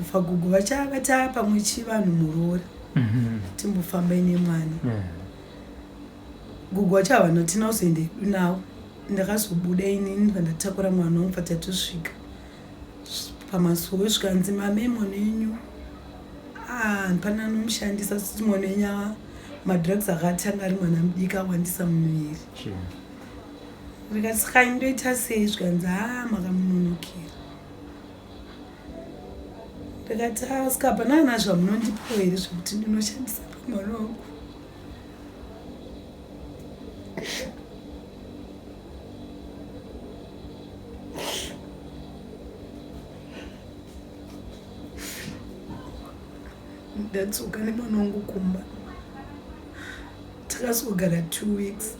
Ndofa gogo vachavata pamwe chivanhu muroora. Timbofambai nemwana. Gogo vacho havana tina kuzoenda hedu navo. Ndakazobuda inini pandatakura mwana wangu patatosvika pamasuwo zvikanzi mame mwana wenyu ah, hapana anomushandisa siti mwana wenyu ava madrugs akatanga ari mwana mudiki awandisa mumuviri. Ndikati saka ndoita sei zvikanzi haa makamunonokera. Ndikati ah, saka hapana kana zvamunondipawo here zvekuti ndinoshandisa pamwana wangu. Ndadzoka nemwana wangu kumba takazogara 2 weeks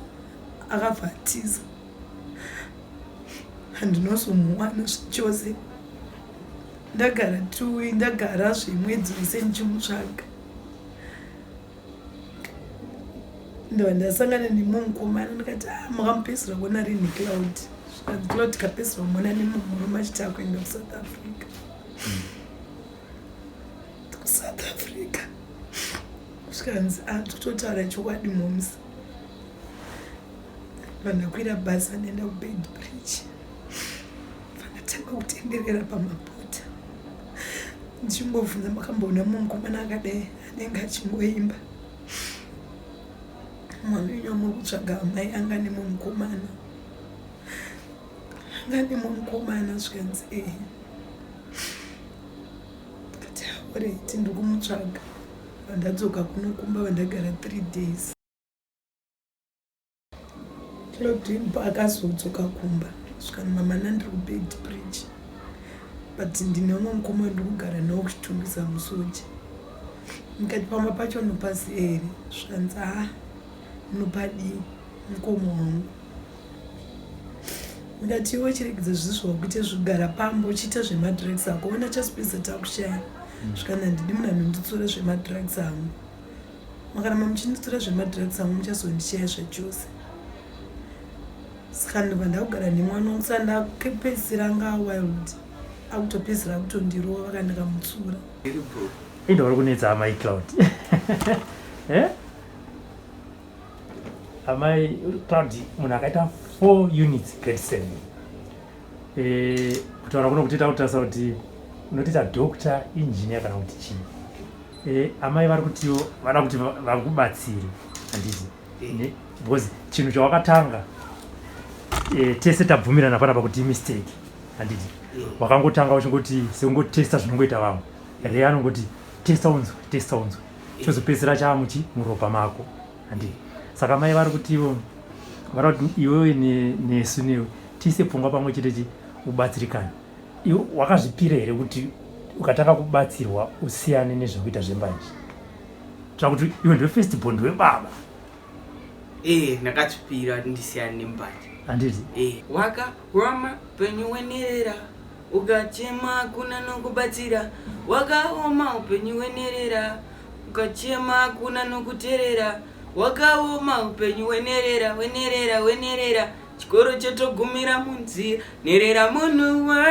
akabva atiza handinozomuwana zvachose. Ndagara 2 weeks ndagara zvemwedzi wese ndichimutsvaga. Ndobva ndasangana nemumwe mukomana ndikati ah, makamupedzisira kuona rini Cloud? Zvikanzi Cloud tikapedzisira kumuona nemumwe murume achiti akuenda kuSouth Africa. KuSouth Africa zvikanzi ah, tikutotaura chokwadi moms. Vandakwira bhazi vandaenda kuBeitbridge vandatanga kutenderera pamabhodha ndichingobvunza makamboona mumwe mukomana akadai anenge achingoimba. Mwana wenyu wamuri kutsvaga amai anga nemumwe mukomana, anga nemumwe mukomana. Zvikanzi ehe. Ndikati alright, ndiri kumutsvaga. Vandadzoka kuno kumba vandagara 3 days. Claudine paakazodzoka kumba zvikanzi mama nandiri kuBeitbridge but ndine umwe mukoma wandiri kugara nawo kuChitungwiza musoja. Ndikati pamba pacho unopaziva here? Zvikanzi haa, munopadii mukoma wangu. Ndikati iwe chiregedza zvisi zvakuita zvigara pamba uchiita zvemadrugs ako ona chasipedza takushaya. Zvikanzi handidi munhu anonditsura zvemadrugs angu, makaramba muchinditsura zvemadrugs angu muchazondishaya zvachose. Saka ndobva ndakugara nemwana wangu. Saka ndakapedzisira anga wild akutopedzisira akutondirova vakandakamutsura. Ndo vari kunetsa amai Cloud. Eh? Amai Cloud, munhu akaita 4 units grade 7, kutaura kuno kutoita kutarisa kuti unotoita doctor, engineer kana kuti chii. Amai vari kutiwo vada kuti vakubatsire, handiti? Because chinhu chawakatanga, tese tabvumirana panapa kuti mistake, handiti? Wakangotanga uchingoti sekungotesta zvinongoita vamwe re anongoti testa unzwe, testa unzwe, chozopedzisira chaamuchi muropa mako, handiti? Saka mai vari kutivo vari kuti iwewe nesu newe tiise pfungwa pamwe chete chi ubatsirikane. Iwe wakazvipira here kuti ukatanga kubatsirwa usiyane nezvekuita zvembanje? Tsva kuti iwe ndiwe first born webaba. Ee, ndakazvipira kuti ndisiyane nembanje. Handiti? Ee, wakaoma upenyu wenerera, ukachema hakuna nokubatsira. Wakaoma upenyu wenerera, ukachema hakuna nokuterera. Wakaoma upenyu wenerera, wenerera, wenerera, chikoro chotogumira munzira. Nerera munhu wa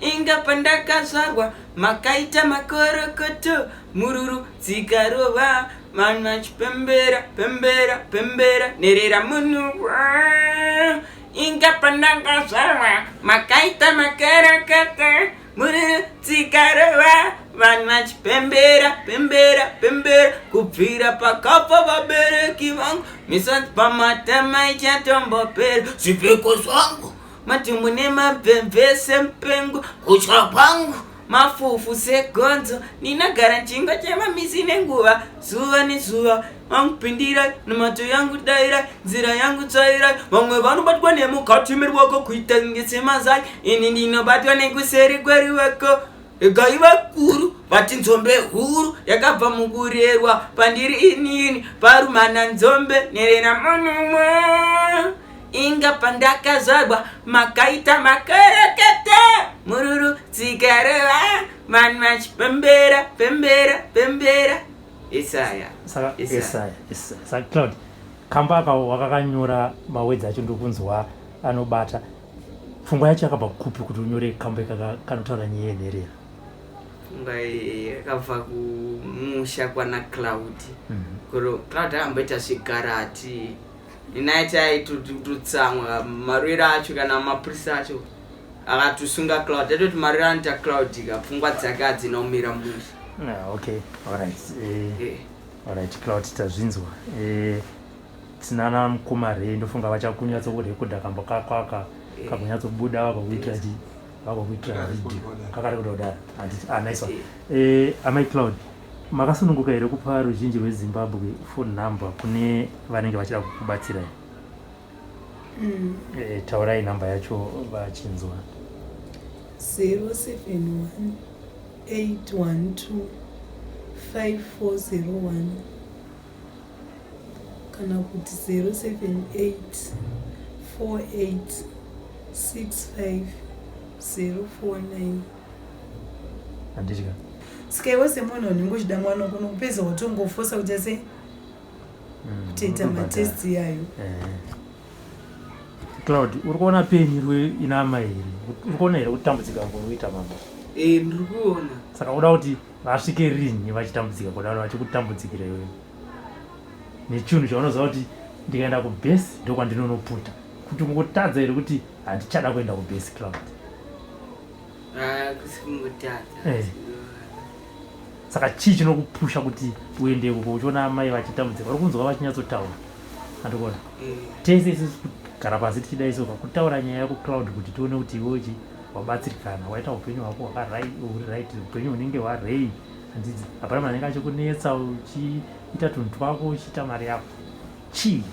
inga pandakazvarwa makaita makorokoto, mururu dzikarova, vanhu vachipembera pembera pembera. Nerera munhu wa inga pandakazvarwa makaita makorokoto, mururu dzikarova, vanhu vachipembera pembera pembera. Kubvira pakafa vabereki vangu, misodzi pamatama ichatombopera. Zvipfeko zvangu matumbu nemabvemve semupengo, kutya kwangu mafufu segonzo. Ndinogara chingo chemamisi nenguva, zuva nezuva vangupindirai namato yangu dairai nzira yangu tsvairai. Vamwe vanobatwa nemukati meruoko kuita ngesemazai, ini ndinobatwa nekuseri kweruoko. Regai vakuru vati nzombe huru yakabva mukurerwa pandiri inini parumana nzombe. Nerera munumwe inga pandakazvarwa makaita makerekete, mururu dzikareva, vanhu vachipembera pembera pembera. Isaya. Saka Isaya. Isaya, Isaya. Saka Cloud, kamba aka wakakanyora, mawedzi acho ndokunzwa anobata pfungwa yacho yakabva kupi kuti unyore kambo ikaka kanotaura nyaya yenherera? Pfungwa iyi yakabva kumusha kwana Cloud. Kuro Cloud akamboita zvigarati. Inaiti aitotsamwa marwere acho kana mapurisa acho akatosunga Cloud. Atoti marwere anoita Cloud ka pfungwa dzake hadzina kumira mushe. Ah, okay, alright. Alright, Cloud, tazvinzwa. Tinana mukoma Ray, ndofunga vachakunyatsokurekodha kambo kako aka kakunyatsobuda vakakuitira chi vakakuitira video kakarekodha kudara, handiti? Ah, nice one. Amai Cloud, makasununguka here kupa ruzhinji rweZimbabwe phone number kune vanenge vachida kukubatsirai? Taurai namba yacho vachinzwa. 071 812 5401 kana kuti 078 48 65 049. Handiti ka? Saka iwe semunhu unenge uchida mwana wako, unopedza watongofosa kuti ase kutoita matest iyayo. Cloud, uri kuona pain ina amai here? Uri kuona here kutambudzika kunoita mama? Ndiri kuona. Saka uda kuti vasvike rini vachitambudzika kudaro, vachikutambudzikira iwewe nechinhu chaunoziva kuti ndikaenda kubhesi ndokwandinonoputa? Kuti kungotadza here kuti handichada kuenda kubhesi, Cloud? Ah, kusi kungotadza. Saka chii chinokupusha kuti uende ikoko uchiona amai vachitambudzika? Uri kunzwa vachinyatsotaura, andikuona? Tese isusu kugara pasi tichida isoka kutaura nyaya yako, Cloud, kuti tione kuti iwewe chi wabatsirikana, waita upenyu hwako huri right, upenyu hunenge hwarei, handiti? Hapana munhu anenge achikunetsa, uchiita tunhu twako, uchiita mari yako. Chii?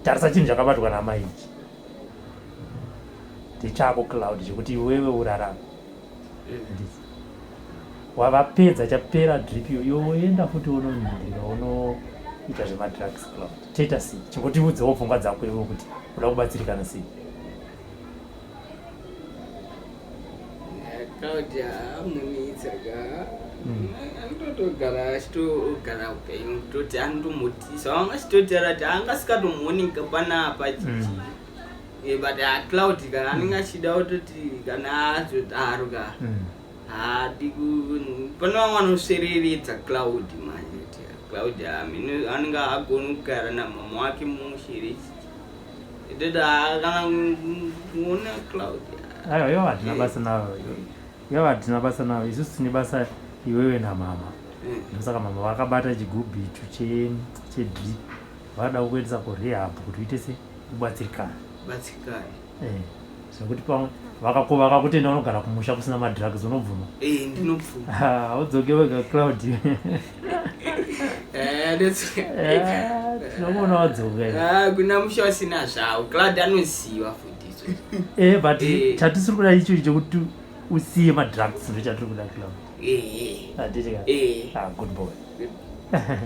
Tarisa chinhu chakabatwa namai ichi, ndechako, Cloud, chekuti iwewe urarame, handiti? Wavapedza, chapera drip iyo, iwe woenda futi unoningirika, unoita zvemadrugs. Cloud, toita sei? Chingotiudzewo pfungwa dzako iwe kuti uda kubatsirikana sei. Cloud amunitsa ka. Anototogara achitogara upenyu kutoti anotomutisa vanga achitotaura kuti angasingatomuonika panapa chichi. But Cloud kana anenge achida kutoti kana azodaro ka haadi pane vamwe vanosvereredza Cloud manje kuti Cloud amene anenge agoni kugara namama wake mushe toti kana kuona Cloud. Aiwa, ivo hatina basa navo, ivo hatina basa navo. Isusu tine basa iwewe namama. Ndosaka mama vakabata chigubhu icho chedrip, vada kukuendesa kurehab kuti uite se ubatsirikana. Batsikani. Zvekuti pamwe vakakutenda unogara kumusha kusina madrugs, unobvuma? Ndinobvuma. Haudzoke wega, Cloud. Tinokuona wadzoka. Ah, kuna musha usina zvawo, Cloud anoziva futi izvo. But chatisiri kuda icho chekuti usiye madrugs, ndo chatiri kuda, Cloud. Handiti ka? Ah, good boy.